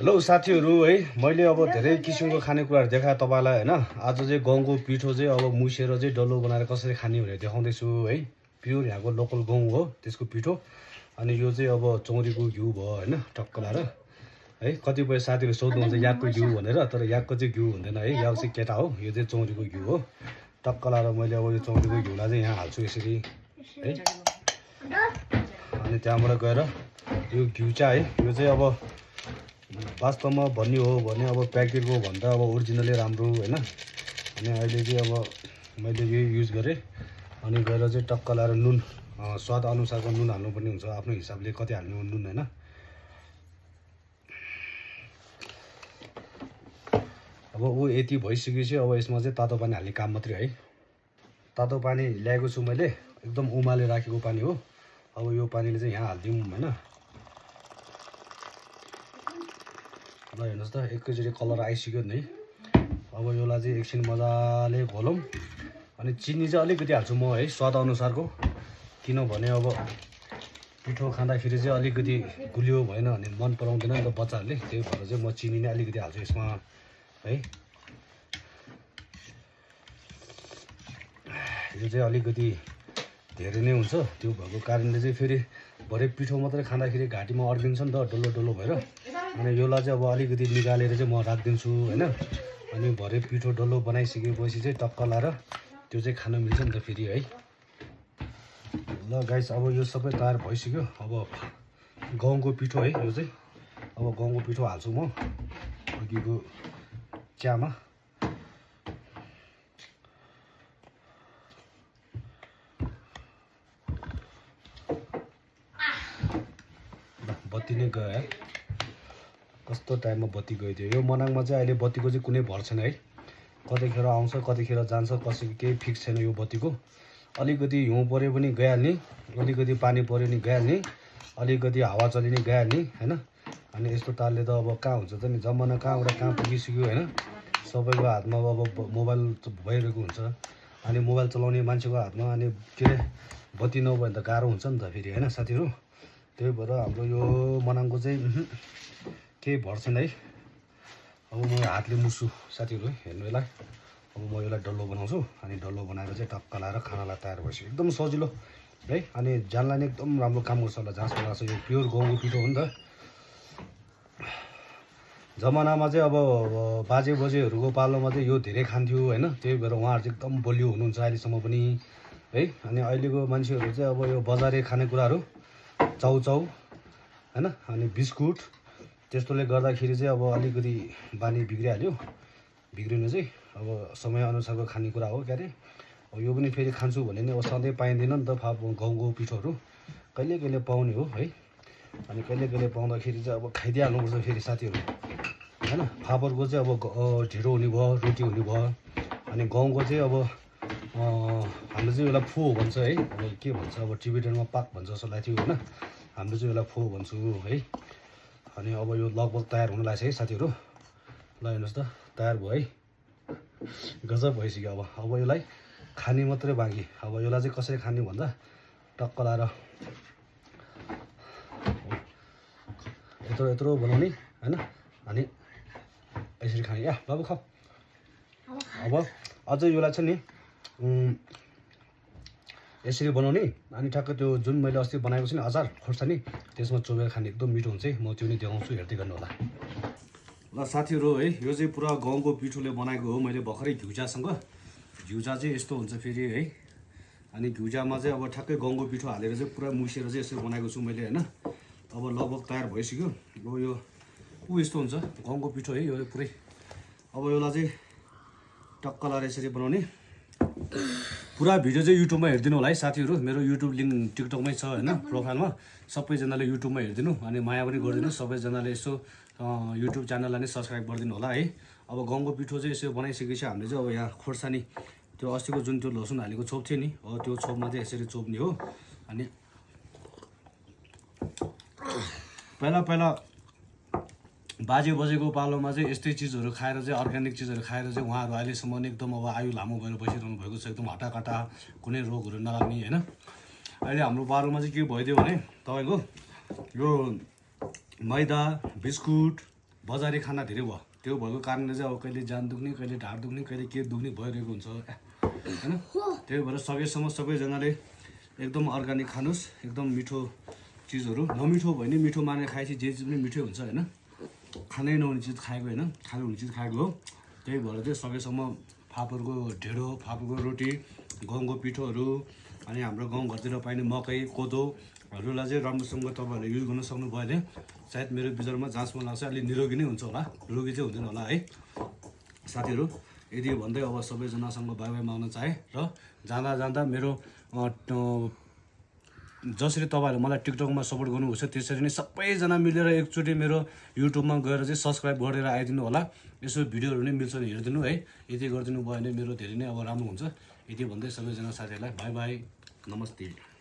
hello साथीहरु है मैले अब धेरै किसिमको खानेकुराहरु देखाए तपाईलाई हैन आज चाहिँ गहुँको पिठो चाहिँ अब मुसेर चाहिँ डल्लो बनाएर कसरी खाने भनेर देखाउँदै छु है प्योर यहाँको लोकल गहुँ हो त्यसको पिठो अनि यो चाहिँ अब चौरीको घिउ भयो हैन टक्क लाएर है कतिपय साथीहरु सोध्नुहुन्छ याकको घिउ भनेर तर याकको चाहिँ घिउ हुँदैन है याक चाहिँ केटा हो यो चाहिँ चौरीको घिउ हो टक्क लाएर मैले अब यो चौरीको घिउलाई चाहिँ यहाँ हाल्छु यसरी है अनि त्यहाँबाट गएर यो घिउ चाहिँ है यो चाहिँ अब वास्तवमा भन्ने हो भने अब प्याकेटको भन्दा अब ओरिजिनलै राम्रो हैन अनि अहिले चाहिँ अब मैले यो युज गरे अनि गएर चाहिँ टक्क लाएर नुन स्वाद अनुसारको नुन हाल्नुपर्ने हुन्छ आफ्नो हिसाबले कति हाल्नु नुन हैन अब ऊ यति भइसकेपछि अब यसमा चाहिँ तातो पानी हाल्ने काम मात्रै है तातो पानी ल्याएको छु मैले एकदम उमाले राखेको पानी हो अब यो पानीले चाहिँ यहाँ हाल्दिउँ हैन ल हेर्नुस् त एकैचोटी कलर आइसक्यो नि अब योलाई चाहिँ एकछिन मजाले घोलौँ अनि चिनी चाहिँ अलिकति हाल्छु म है स्वाद अनुसारको किनभने अब पिठो खाँदाखेरि चाहिँ अलिकति गुलियो भएन भने मन पराउँदैन नि त बच्चाहरूले त्यही भएर चाहिँ म चिनी नै अलिकति हाल्छु यसमा है यो चाहिँ अलिकति धेरै नै हुन्छ त्यो भएको कारणले चाहिँ फेरि भरे पिठो मात्रै खाँदाखेरि घाँटीमा अड्किन्छ नि त डल्लो डल्लो भएर अनि योलाई चाहिँ अब अलिकति निकालेर चाहिँ म राख्दिन्छु हैन अनि भरे पिठो डल्लो बनाइसकेपछि चाहिँ टक्क लाएर त्यो चाहिँ खान मिल्छ नि त फेरि है ल गाइस अब यो सबै तयार भइसक्यो अब गहुँको पिठो है यो चाहिँ अब गहुँको पिठो हाल्छु म अघिको चियामा बत्ती नै गयो कस्तो टाइममा बत्ती गइदियो यो मनाङमा चाहिँ अहिले बत्तीको चाहिँ कुनै भर छैन है कतिखेर आउँछ कतिखेर जान्छ कसैको केही फिक्स छैन यो बत्तीको अलिकति हिउँ पर्यो पनि गइहाल्ने अलिकति पानी पर्यो नि गइहाल्ने अलिकति हावा चल्यो नि गइहाल्ने हैन अनि यस्तो तालले त अब कहाँ हुन्छ त नि जमाना कहाँबाट कहाँ पुगिसक्यो हैन सबैको हातमा अब मोबाइल भइरहेको हुन्छ अनि मोबाइल चलाउने मान्छेको हातमा अनि के अरे बत्ती नभयो भने त गाह्रो हुन्छ नि त फेरि हैन साथीहरु त्यही भएर हाम्रो यो मनाङको चाहिँ केही भर छैन है अब म हातले मुस्छु साथीहरु हेर्नु यसलाई अब म यसलाई डल्लो बनाउँछु अनि डल्लो बनाएर चाहिँ टक्क लाएर खानालाई तयार भइसक्यो एकदम सजिलो है अनि जानलाई नै एकदम राम्रो काम गर्छ होला जहाँसम्म लाग्छ यो प्योर गहुँको पिठो हो नि त जमानामा चाहिँ अब बाजे बजेहरूको पालोमा चाहिँ यो धेरै खान्थ्यो हैन त्यही भएर उहाँहरु चाहिँ एकदम बलियो हुनुहुन्छ अहिलेसम्म पनि है अनि अहिलेको मान्छेहरु चाहिँ अब यो बजारे खानेकुराहरु चाउचाउ हैन अनि बिस्कुट त्यस्तोले गर्दाखेरि चाहिँ अब अलिकति बानी बिग्रिहाल्यो बिग्रिनु चाहिँ अब समय अनुसारको खानेकुरा हो के अरे अब यो पनि फेरि खान्छु भने नि अब सधैँ पाइँदैन नि त गहुँको पिठोहरु कहिले कहिले पाउने हो है अनि कहिले कहिले पाउँदाखेरि चाहिँ अब खाइदिइहाल्नुपर्छ फेरि साथीहरु हैन फापरको चाहिँ अब ढिँडो हुने भयो रोटी हुने भयो अनि गहुँको चाहिँ अब हाम्रो चाहिँ यसलाई फो भन्छ है अब के भन्छ अब टिबेटनमा पाक भन्छ जस्तो लाग्थ्यो हैन हाम्रो चाहिँ यसलाई फो भन्छु है अनि अब यो लगभग तयार हुन लाग्छ है साथीहरु ल हेर्नुस् त तयार भयो है गजब भइसक्यो अब यसलाई खाने मात्रै बाँकी अब यसलाई चाहिँ कसरी खाने भन्दा टक्क लाएर यत्रो यत्रो बनाउने हैन अनि यसरी खाने या बाबु खाऊ अब अझ यसलाई चाहिँ नि यसरी बनाउने अनि ठ्याक्क त्यो जुन मैले अस्ति बनाएको छु नि अचार खोर्सानी त्यसमा चोबेर खाने एकदम मिठो हुन्छ है म त्यो नि देखाउँछु हेर्दै गर्नु होला ल साथीहरु है यो चाहिँ पुरा गहुँको पिठोले बनाएको हो मैले भर्खरै घिउचासँग घिउचा चाहिँ यस्तो हुन्छ फेरि है अनि घिउचामा चाहिँ अब ठ्याक्कै गहुँको पिठो हालेर चाहिँ पुरा मुसेर चाहिँ यसरी बनाएको छु मैले हैन अब लगभग तयार भइसक्यो अब यो यस्तो हुन्छ गहुँको पिठो है यो पुरै अब यसलाई चाहिँ टक्क लाएर यसरी बनाउने पुरा भिडियो चाहिँ युट्युबमा हेर्दिनु होला है साथीहरु मेरो युट्युब लिंक टिकटकमै छ हैन प्रोफाइलमा सबैजनाले युट्युबमा हेर्दिनु अनि माया पनि गरिदिनु सबैजनाले यसो युट्युब च्यानललाई नै सब्स्क्राइब गरिदिनु होला है अब गहुँको पिठो चाहिँ यसो बनाइसकेपछि हामीले चाहिँ अब यहाँ खोर्सानी त्यो अस्तिको जुन त्यो लसुन हालेको छोप थियो नि हो त्यो छोपमा चाहिँ यसरी चोप्ने हो अनि पहिला बाजे बजेको पालोमा चाहिँ यस्तै चिजहरू खाएर चाहिँ अर्ग्यानिक चिजहरू खाएर चाहिँ उहाँहरू अहिलेसम्म एकदम अब आयु लामो भएर बसिरहनु भएको छ एकदम हटाकटा कुनै रोगहरू नलाग्ने हैन अहिले हाम्रो बारोमा चाहिँ के भइदियो भने तपाईको यो मैदा बिस्कुट बजारे खाना धेरै भयो त्यो भएको कारणले चाहिँ अब कहिले जान दुख्ने कहिले ढाड दुख्ने कहिले के दुख्ने भइरहेको हुन्छ होइन त्यही भएर सकेसम्म सबैजनाले एकदम अर्ग्यानिक खानुहोस् एकदम मिठो चिजहरू नमिठो भयो भने मिठो मानेर खाएपछि जे चिज पनि मिठै हुन्छ होइन खानै नहुने चिज खाएको होइन खानु हुने चिज खाएको हो त्यही भएर चाहिँ सकेसम्म फापरको ढेँडो फापरको रोटी गहुँको पिठोहरू अनि हाम्रो गाउँघरतिर पाइने मकै कोदोहरूलाई चाहिँ राम्रोसँग तपाईँहरूले युज गर्न सक्नुभयो भने सायद मेरो विचारमा जहाँसम्म लाग्छ अलिक निरोगी नै हुन्छ होला रोगी चाहिँ हुँदैन होला है साथीहरू यदि भन्दै अब सबैजनासँग बाई बाई माग्न चाहे र जाँदा जाँदा मेरो जसरी तपाईँहरूले मलाई टिकटकमा सपोर्ट गर्नुभएको छ त्यसरी नै सबैजना मिलेर एकचोटि मेरो युट्युबमा गएर चाहिँ सब्सक्राइब गरेर आइदिनु होला यसो भिडियोहरू नै मिल्छ भने हेरिदिनु है यति गरिदिनु भयो भने मेरो धेरै नै अब राम्रो हुन्छ यति भन्दै सबैजना साथीहरूलाई बाई बाई नमस्ते